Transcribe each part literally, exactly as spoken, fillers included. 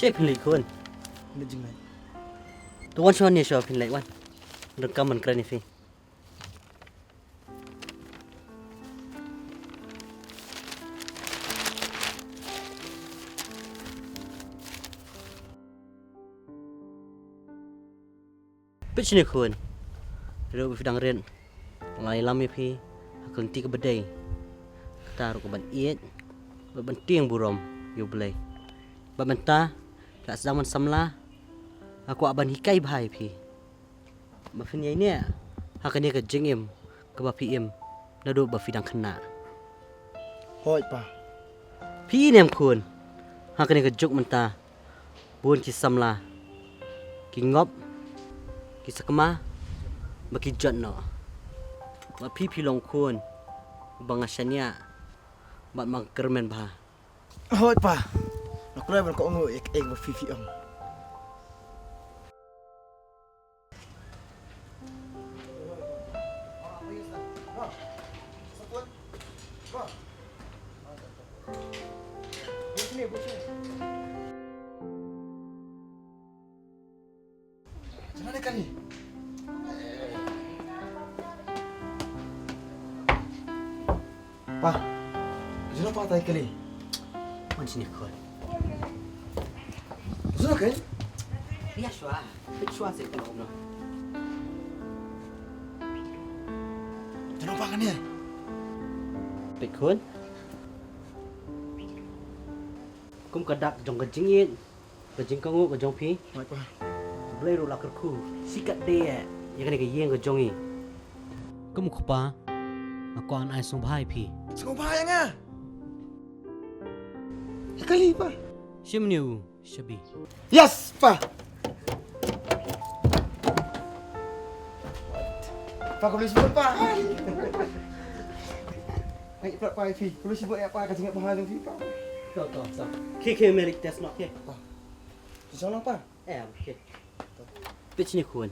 Che phin leit khun. Leit jingleit. To wan shuwa ne shuwa phin leit wan. Dang kam man kren ïa phi. Peit shane khun. Ruh ba phi dang rit. Nga la ïalam ïa phi ha ka lynti kaba dei. Kata ruh ka ban ïeit bad ban tieng burom ïa U Blei. Bad mynta phi la sdang ban samla. Nga kwah ban hikai bha ïa phi. Ba phin ïai neh ha kane ka jingim kaba phi im naduh ba phi dang khynnah. Hooid pa. Phi i ne em khun, ha kane ka juk mynta bun ki samla ki ngop, ki sakma ba ki jot noh. Bad phi phi long khun ba nga shaniah bad ba nga kyrmen bha. Hooid pa. Nga kloi ban kohnguh ïa kaei ba phi phi ong. Pa, jino pa tai kali. Man sini khun. Jino kai? Ïa shuwa. Peit shuwa se kano kano. Jino pa kane. Peit khun. Kum ka dak jong ka jingïeit, ka jingkohnguh ka jong phi. Hooid pa. Blei ruh la kyrkhu shi katdei ïa kane ka ïing ka jong ngi. Kum u kpa, nga kwah ban ai sngewbha ïa phi. Sngewbha ïa nga. Ïa kali pa. Shim ne u shabi. Yes pa. Pa, khublei shibun pa. Ai pa, pa, ïa phi. Khublei shibun ïa pa ka jingïabha jong phi pa. To to to. Khie khie, me leit test noh khie. Pa. Shisha noh pa. Eh, okay. Peit shane khun.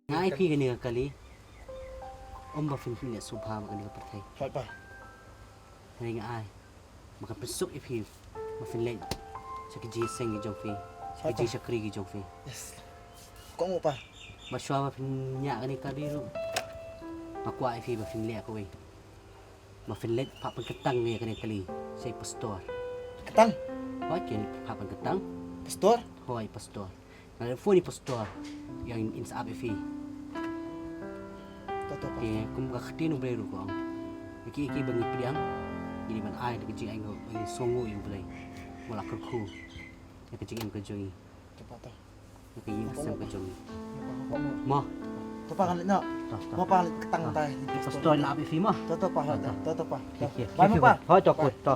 Nga ai phi kane ka kali. Ym ba phin phin leh sngewbha bad kane ka pyrthei. Hooid pa. Hynrei nga ai ba kan pynsuk ïa phi ba phin leit sha ki jingïaseng ki jong phi, sha ki jingshakri ki jong phi. Yes. Kohnguh pa. Ba shuwa ba phin ñiah kane ka kali ruh, nga kwah ïa phi ba phin leh kawei. Ba phin leit phah pynkyntang ïa kane ka kali sha i pastor. Kyntang? Hooid, kin phah pynkyntang. Pastor? Hooid, pastor. Nga la phone ïa i pastor ïa in, in sa ap ïa phi. To to pa. Te kum ka ktien U Blei ruh ka ong, ïa kiei kiei ba ngi pdiang, ngi dei ban ai da ka jingainguh, ba ngi sngewnguh ïa U Blei ba la kyrkhu ïa ka jingim ka jong ngi. To pa to. Ïa ka ïing ka sem ka jong ngi. Mo. To pa, ngan leit noh. To to. Mo pa, leit kyntang tai. Pastor la ap ïa phi mo. To to pa, hooid. To to pa. Bye mo pa. Hooid, to khun, to.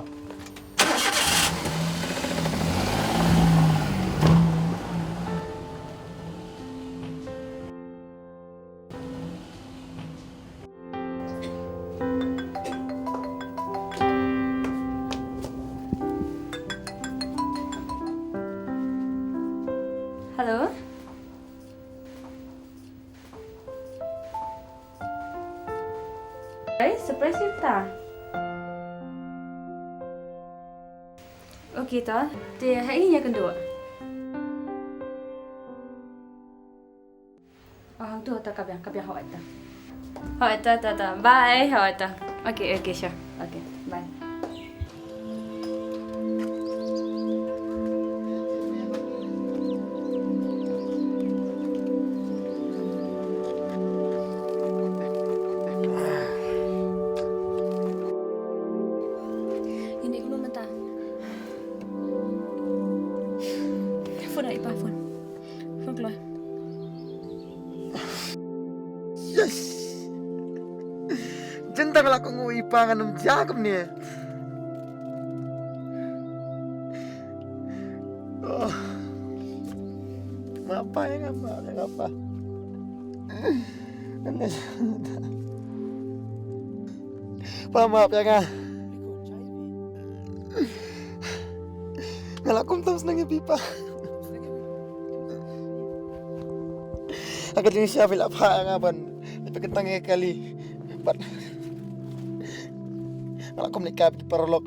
Hello. Ai, surprise ïa kata. Okay to, te ha ïa kynduh. Oh, hangtu, to ka biang, ka biang, hooid to. Hooid to, to, to. Bye, hooid to. Okay, okay, sure. Okay, bye. Ngin ïa kynduh mynta. Phone ïa i pa, phone. Phone kloi. Yes. Jin tang la kohnguh i pa ngan ym jia kumne. Oh. Ma pa ïa nga, ma ïa nga pa. Ngan ïa Pa, map ïa nga. Nga la kum tam snem ïa phi pa. Ha ka jingshisha phi la phah ïa nga ban leit pynkyntang ïa ka kali. Bad nga la kum leit kai bad ki paralok.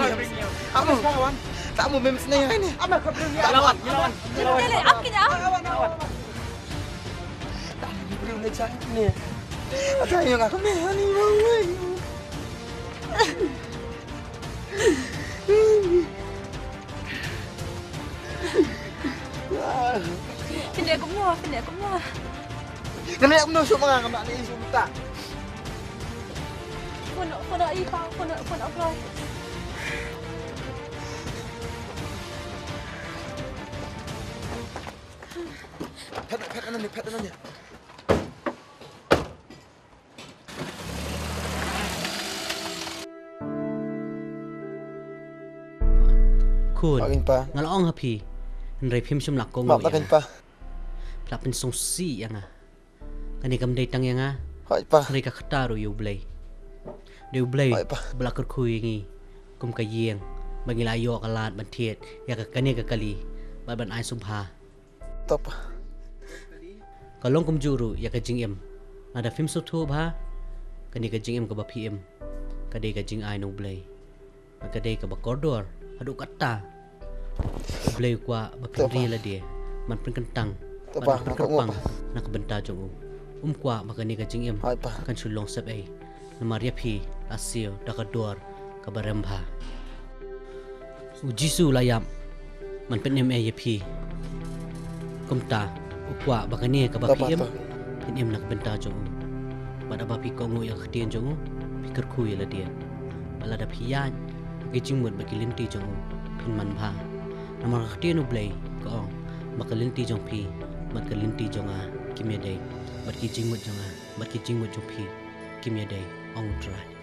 Amu. Amu. Amu mem sne ne. Amu ka briew ne. Lawan, lawan. Ap kine. Amu briew ne chang ne. Ata yung aku me ani mau. Pynleh kumno, pynleh kumno. Ngan leh kumno shuh ma nga, ngam lah leh shuh mynta. Phone, phone i pa, phone, phone Blai. Phet, phet, anan ne, phet, anan ne. Khun, nga la ong ha phi, hynrei phim shym la kohnguh ïa nga. Phi la pynsngewsih ïa nga. Kane kam dei tang ïa nga. Hynrei ka kata ruh ïa U Blei. Dei U Blei ba la kyrkhu ïa ngi kum ka ïing ba ngi la ïoh ka lad ban thied ïa ka kane ka kali bad ban ai sngewbha. Ka long kumjuh ruh ïa ka jingim. Lada phim sngewthuh bha, kane ka jingim kaba phi im ka dei ka jingai na U Blei. Bad ka dei kaba kordor haduh katta. U Blei u kwah ba phin ri ïa lade, ban pynkyntang bad ban pynkyrpang na ka bynta jong u. Um kwah ba kane ka jingim kan shu long sepei. Namar ïa phi la siew da ka dor kaba rem bha. U Jisu u la ïap ban pynim ei ïa phi. Kumta u kwah ba kane kaba phi im, phin im na ka bynta jong u. Bad haba phi kohnguh ïa ka ktien jong u, phi kyrkhu ïa lade. Bad lada phi ïaid ha ki jingmut bad ki lynti jong u, phin manbha. Namar ka ktien U Blei ka ong ba ka lynti jong phi bad ka lynti jong nga kim ïadei, bad ki jingmut jong nga bad ki jingmut jong phi kim ïadei, ong U Trai.